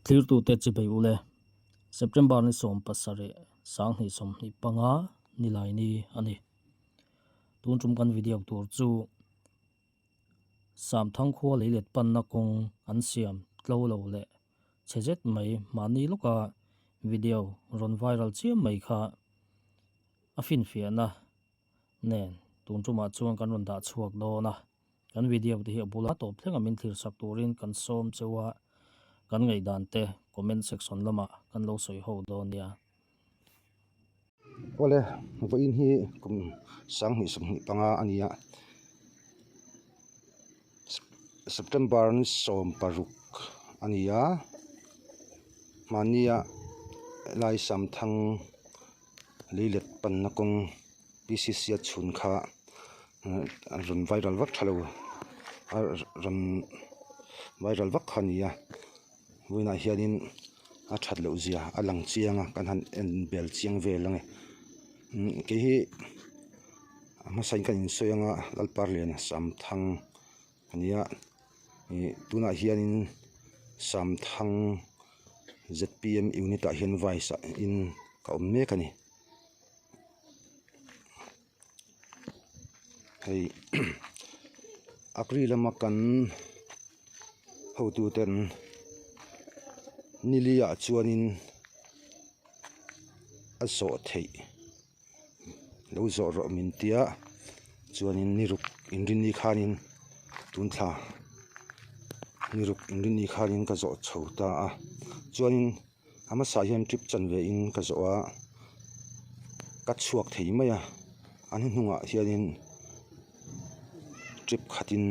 Thlirtute chibei ule, September ni 17, 2025 nilai ni a ni. Tun tum kan video tur chu Samthang khua leilet panna kawng an siam tlo lo leh chhe zet mai mahni lawka video rawn viral chiam mai kha a finfiahna nen tun tumah chuan kan rawn dah chhuak dawn a. Kan video te hi a bula tawp thlenga min thlir sak turin kan sawm cheu a, kan ngaihdan te comment section lamah kan lo sawi ho dawn nia. Awle, vawiin hi kum 2025 a ni a, September ni 16 a ni a, mahnia lai Samthang leilet panna kawng P_C_C a chhun kha a rawn viral vak tha lo a rawn viral vak kha a ni a vawiinah hianin a that loh zia a lang chiang a kan han en bel chiang vel ang e kei hi a hmasa in ka insawi anga Lalparliana Samthang a ni a ih tunah hianin Samthang Z_P_M unit ah hian vice ah in ka awm mek a ni. Hei Akri lama kan hotu ten nili ah chuanin a zawh theih lo zawh rawh min tia chuanin ni ruk inrinni khanin tun thla ni ruk inrinni khanin ka zawh chho ta a chuanin. A hmasa hian trip chan ve in ka zawh a ka chhuak thei mai a a hnuhnungah hianin trip khatin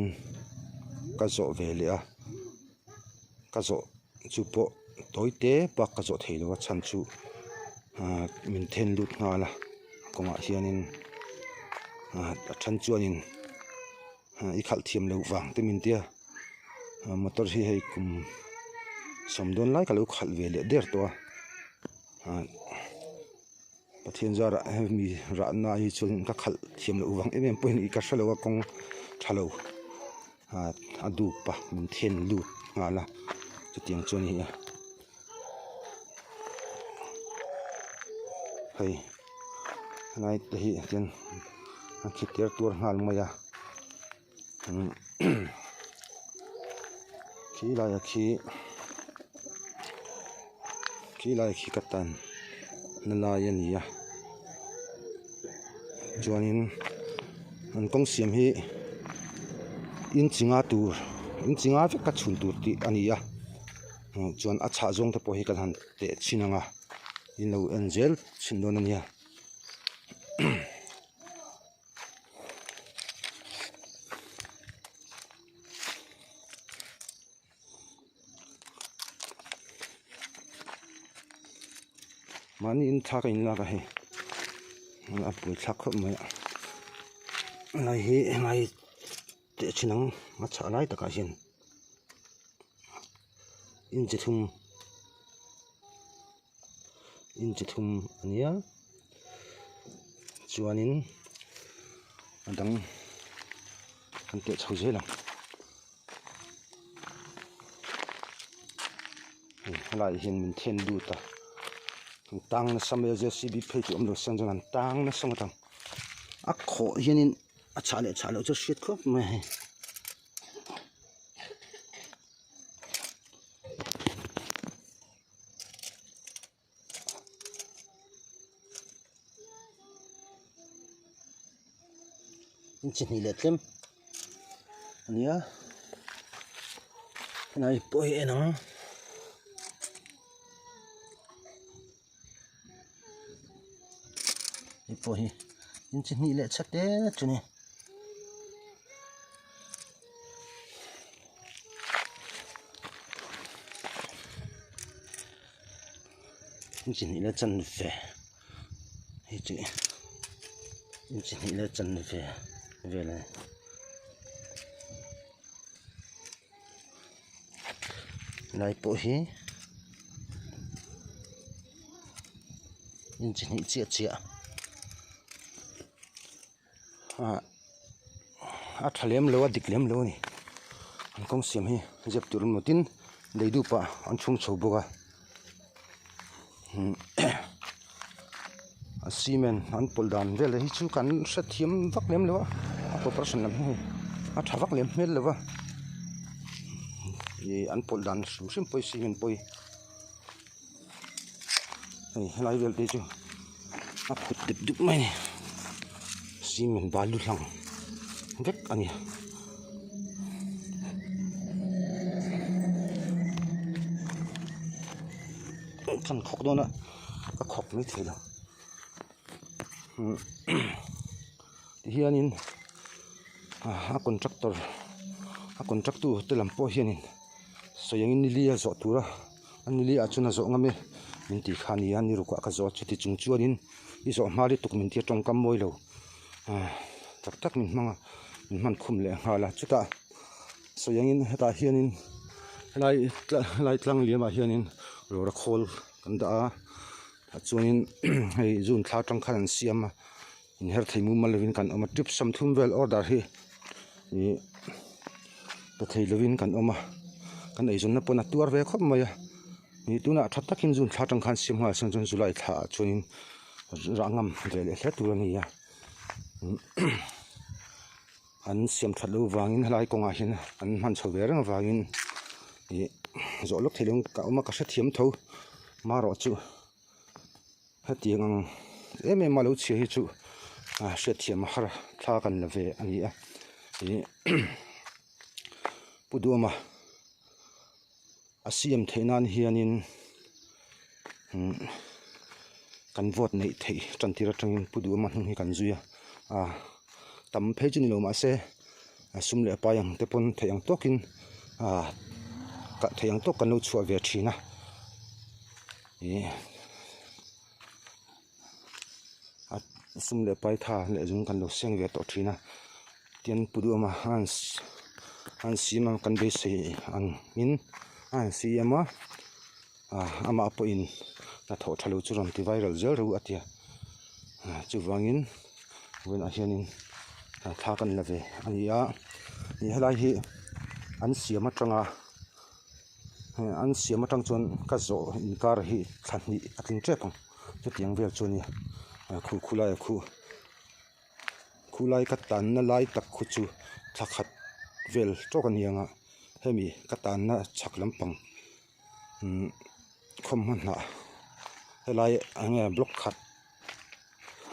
ka zawh ve leh a ka zawh chu pawh tawi te bak ka zawh thei lo a chhan chu ahh min then lut nghal a kawngah hianin ahh a then chuanin i khalh thiam loh vang te min tia motor hi hei kum sawm dawn lai ka lo khalh ve leh der tawh a ah Pathian zarah hemi rahna hi chuan ka khalh thiam loh vang em em pawh hi ka hrelo a kawng tha lo ah a dup a min then lut nghal a chutiang chuan hei a hei helai te hi tian a khi tir tuar nghal mai a. Khi laia khi khi lai khi ka tan na lai a ni a chuanin an kawng siam hi inchi nga tur inchi nga vek a chhun tur tih a ni a chuan a chhah zawng te pawh hi kan han teh chhin ang a in lo en zel chhin dawn a nia. Mahni in thla ka inlak a hei a buaithlak khawp mai a helai hi helai teh thin ang a chhah lai takah hian inchi thum. Inchi thum a nia chuanin a dang kan teh chho zel ang helaiah hian min then lut a an tang nasa mai a J C B phei chu awm lo se chuan an tang nasa ngawt ang a khawh hianin a chhah leh chhah loh chu a hriat khawp mai a hei. Inchi hnih leh tlem a ni a helai pawh hi en ang hei pawh hi inchi hnih leh chhe te chu a ni. Inchi hnih leh chanve hei chu inchi hnih leh chanve vel a ni helai pawh hi inchi hnih chiah chiah. Ah a tha lem lo a dik lem lo a ni an kawng siam hi zep tur emaw tin. Lei dup ah an chhung chho bawk a a cement an pawlh dan vel hi chu kan hrethiam vak lem lo a a corporation lam hi hei a tha vak lem hmel lo va ih an pawlh dan hrim hrim pawh hi cement pawh hi hei helai vel te chu a phut dip dup mai a ni cement balu hlang vek a ni. Kan khawk dawn a ka khawk mai thei lo tihianin a contractor a contract tu te lam pawh hianin sawi angin nili a zawh tur a a nili ah chuan a zawh ngam e min tih kha a ni a ni ruk ah ka zawh a chuti chung chuanin i zawh hma lutuk min tia tawngkam mawi lo tak tak min hmang a min hman khum leh nghal a chutah sawi angin hetah hianin helai helai tlang liam ah hianin rawra khawl kan dah a tah chuanin hei june thla atang khan an siam a inher thei mumal lovin kan awm a trip sawmthum vel order hi ih pe thei lovin kan awm a kan eizawnna pawn a tuar ve khawp mai a ih tunah tha takin june thla atang khan siam nghal se chuan july thla ah chuanin rah ngam ve leh hle tur a ni a an siam that loh vangin helai kawngah hian an hman chho ve reng avangin ih zawh lawk theih loh ka awm a ka hrethiam tho marawh chu hetiang ang em em a lo chhia hi chu ah hriatthiam a har thla kan la ve a ni a ih pu duama a siam theih nan hianin kan vote neih theih tan tir atangin pu duhawma hnung hi kan zui a ah tam phei chu ni lo mahse a sum leh a pai ang te pawn theih ang tawkin ah theih ang tawk kan lo chhuah ve thin a ih a sum leh pai tha leh zung kan lo seng ve tawh thin a tin pu duhawma a an siam a kan beisei ang in a han siam a ah amah pawhin hnathawh tha lo chu rawn ti viral zel reuh a tia ah chuvangin vawiinah hianin thla kan la ve a ni a ih helai hi an siam atanga. An siam atang chuan ka zawh inkar hi thla hnih a tling tep ang chutiang vel chu a ni khu khu lai a khu khu lai ka tanna lai tak khu chu thla khat vel tawk a ni ang a hemi ka tanna chhak lampang umm khawmhma hnah helai eng nge block khat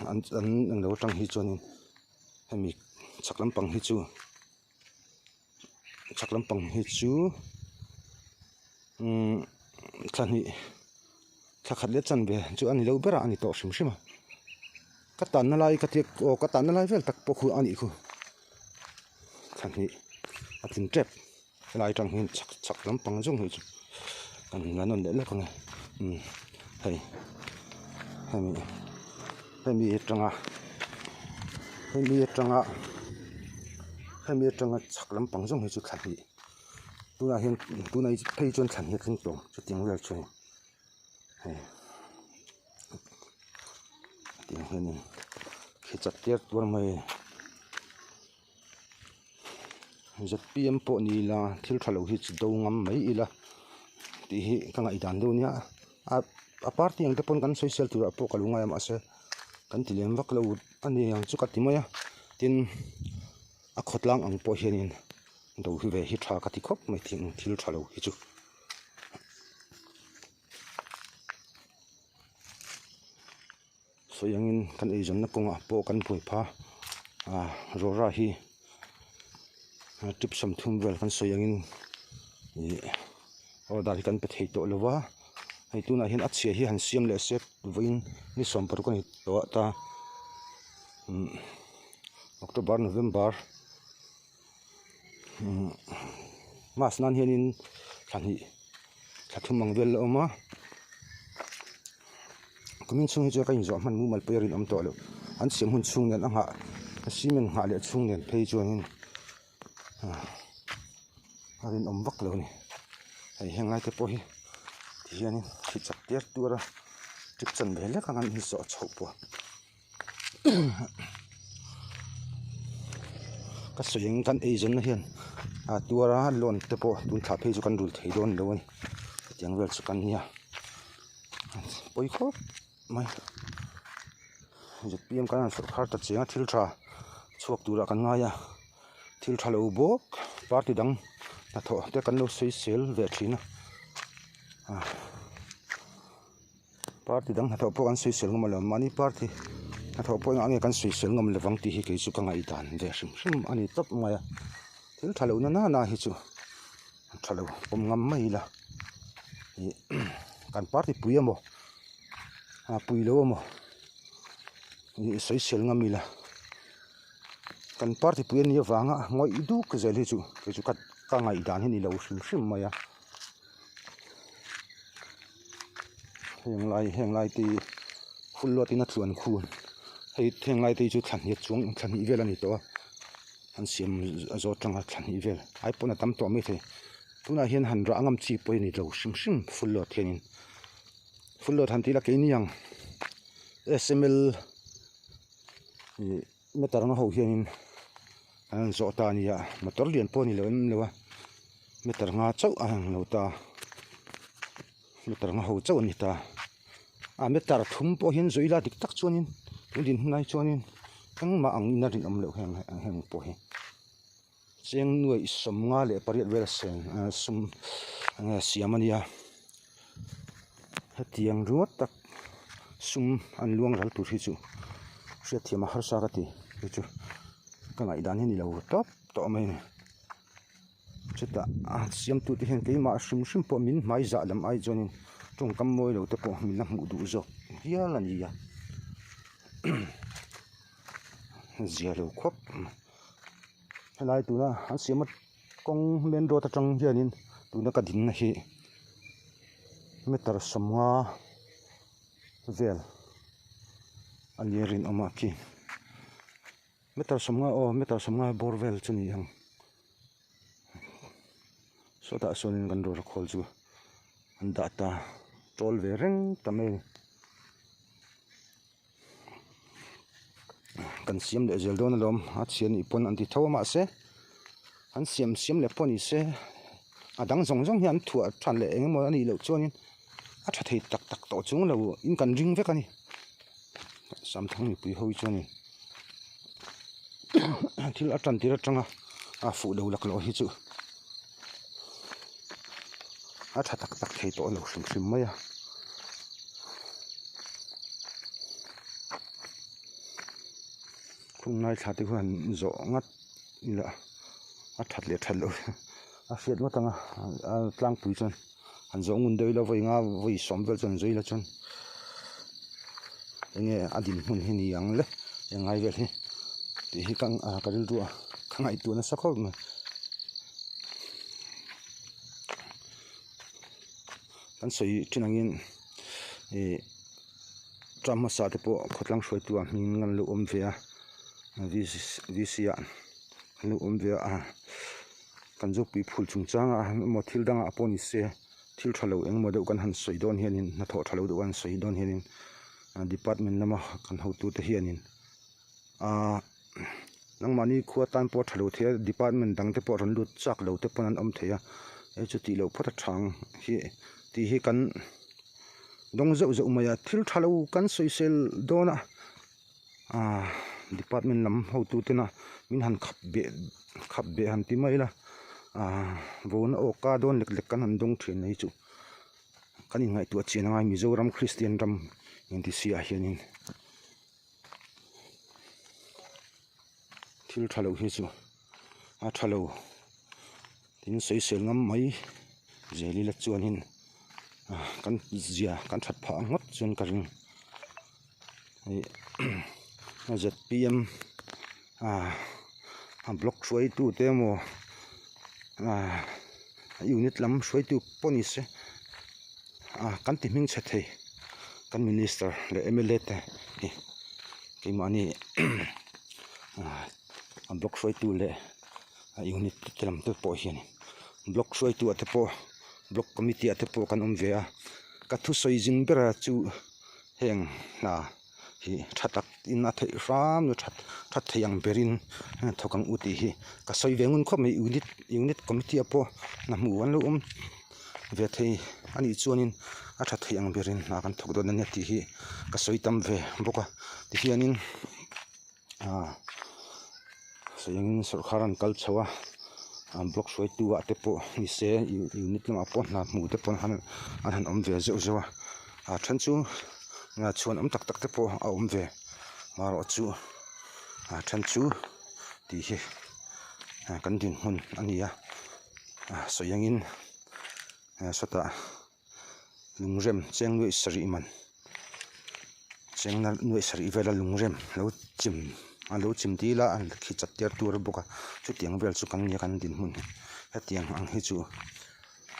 an an englo atang hi chuanin hemi chhak lampang hi chu. Chhak lampang hi chu umm thla hnih thla khat leh chanve chu a ni lo ber a a ni tawh hrim hrim a ka tanna lai ka tia aw ka tanna lai vel tak pawh khu a nih khu thla hnih a tling tep helai atang hian chhak chhak lampang zawng hi chu kan la nawn leh lawk ang e umm hei hemi hemi atanga hemi atanga hemi atanga chhak lampang zawng hi chu thla hnih tunah hian tunah hi phei chuan thla hnih a thleng tawh ang chutiang vel chu a ni hei tiang hianin khi chat tir tuar mai a ni. Zpm pawh ni ila thil tha lo hi chu do ngam mai ila tih hi ka ngaihdan deuh ania a a party ang te pawn kan sawisel turah pawh ka lo ngai a mahse kan ti lem vak lo a ni ang chu ka ti mai a tin a khawtlang ang pawh hianin do hi ve hi tha ka ti khawp mai thing thil tha lo hi chu. Sawi angin kan eizawnna kawngah pawh kan buai pha a rawra hi trip 30 vel kan sawi angin ih order hi kan pe thei tawh lo va hei tunah hian a chhia hi han siam leh se vawiin ni 16 a ni tawh a ta umm October November umm mass nan hianin thla hnih thla thum ang vel a awm a kumin chhung hi chuan ka inzawh hman mumal pawh hi a rinawm tawh loh an siam hun chhung nen a nghah a cement nghah leh chhung nen phei chuanin a rinawm vak lo a ni hei heng lai te pawh hi tihianin thli chak tir tur a trip chan ve hlek ang an inzawh chhoh pawh. Ka sawi ang kan eizawnna hian a tuar a loan te pawh tun thla phei chu kan rul thei dawn lo a ni hetiang vel chu kan nia pawi khawp mai zpm kan han sawrhkhar ta chiang a thil tha chhuak turah kan ngai a thil tha lo bawk party dang hnathawh te kan lo sawisel ve thin a. Party dang hnathawh pawh kan sawisel ngam alo mahni party hnathawh pawh engah nge kan sawisel ngam lovang tih hi kei chu ka ngaihdan ve hrim hrim a ni tawp mai a thil tha lo na nana hi chu tha lo pawm ngam mai ila ih kan party pui emaw a pui lo emaw ih sawisel ngam ila kan party pui a nih avanga ngawih duk zel hi chu kei chu ka ngaihdan hi a ni lo hrim hrim mai a. Heng lai heng lai te hi phul luat in a tluan khun hei heng lai te hi chu thla hnih chuang thla hnih vel a ni tawh a an siam a zawt tanga thla hnih vel ai pawn a tam tawh maithei tunah hian han rah ngam chi pawh a ni lo hrim hrim phul luat hianin phul luat han tih ila keini ang sml ih meter ang ho hianin an rawn zawh ta a ni a motor lian pawh a ni lo em lo a. Meter nga chauh a ang lo ta meter nga ho chauh a ni ta a meter thum pawh hian zawih ila dik tak chuanin tun din hunlai chuanin engmah ang in a rinawm loh heng heng pawh hi cheng nuaih 58 vel seng ah sum enge siam a nia hetiang ringawt tak sum an luang ral tur hi chu hriatthiam a harsa ka ti hei chu ka ngaihdan hi a ni lo tawp tawh mai a ni. Chutah a siamtute hian keimah hrim hrim pawh min hmai zah lam ai chuanin tawngkam mawi lo te pawh min la hmuh duh zawk hial a ni a zia lo khawp helai tuna an siam a kawng main road atang hianin tuna ka dinna hi meter 50 vel a nia rinawm a khi. Meter 50 aw meter 50 bawr vel chu ni ang sawtah sawn kan rawra khawl chu an dah ta tawl ve reng ta mai a ni kan siam leh zel dawn alawm a chhia nih pawn an ti tho a mahse an siam siam leh pawh ni se a dang zawng zawng hi an thuah than leh eng emaw a nih loh chuanin a tha thei tak tak tawh chung lo in kan ring vek a ni. Samthang mipui ho hi chuanin thil a tan tir atanga a fuh lo laklawh hi chu a tha tak tak thei tawh lo hrim hrim mai a. Khung ngaithla te khuan zawh ngat ila a that leh that loh a hriat ngawt ang a tlangpui chuan. Han zawh ngun deuh ila vawi nga vawi sawm vel chuan zui ila chuan enge a dinhmun hi ni ang le englai vel hi tih hi ka ka rilru a ka ngaihtuah nasa khawp mai kan sawi thin angin ih term hmasa te pawh khawtlang hruaitu ah hming an lo awm ve a v c ah an lo awm ve a. Kan zukpui phul chungchangah emaw thil dangah pawh ni se thil tha lo engemaw deuh kan han sawi dawn hianin hnathawh tha lo deuh kan sawi dawn hianin department lama kan hotute hianin ahh nangmahni khua tan pawh a tha lo thei a department dang te pawh rawn lut chak lo te pawn an awm thei a hei chu tih loh phawt a tha ang hi tih hi kan dawng zeuh zeuh mai a thil tha lo kan sawisel dawn a. Ahh department lam hotu tena min han khap beh khap beh han ti mai ila ahh vawna aw ka dawn lek lek kan han dawng thin mai chu kan inngaihtuah chian angai Mizoram Kristian ram inti si ah hianin thil tha lo hi chu a tha lo tin sawisel ngam mai zel ila chuanin ah kan zia kan that phah ngawt chuan ka ring. Zpm ah block hruaitu te emaw ah unit lam hruaitu pawh ni se ah kan ti hming chhe thei kan minister leh mla te hi keimahni ah block hruaitu leh unit te lam te pawh hian block hruaitu ah te pawh block committee ah te pawh kan awm ve a ka thusawi zin ber a chu. Heng hna hi tha tak in a theih hram tha that thei ang berin thawk ang u tih hi ka sawi ve ngun khawp mai unit unit committee ah pawh hna hmuh an lo awm ve thei a nih chuanin a tha thei ang berin hna kan thawk dawn ania tih hi ka sawi tam ve bawk a tihianin ah sawiin sawrkar an kal chho a block hruaitu ah te pawh ni se unit lamah pawh hna hmuh te pawh an han awm ve zeuh zeuh a a then chu chhuan awm tak tak te pawh a awm ve marawh chu a then chu tih hi kan dinhmun a ni a sawi angin sawtah. Lungrem cheng nuaih sarih man cheng nuaih sarih vela lungrem lo chim a lo chim dil a an khi chat tir tur bawk a chutiang vel chu kan nia kan dinhmun hi hetiang ang hi chu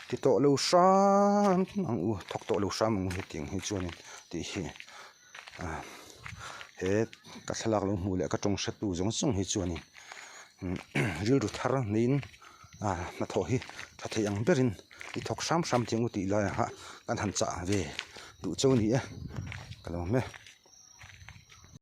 ti tawh lo hram ang u thawk tawh lo hram ang u hetiang hi chuanin tih hi ah he ka thlalak lo hmuh leh ka tawng hretu zawng zawng hi chuanin rilru thar niin ah hnathawh hi tha thei ang berin i thawk hram hram tih ang u tih laiah kan han chah ve duh chauh a ni e ka lo hme.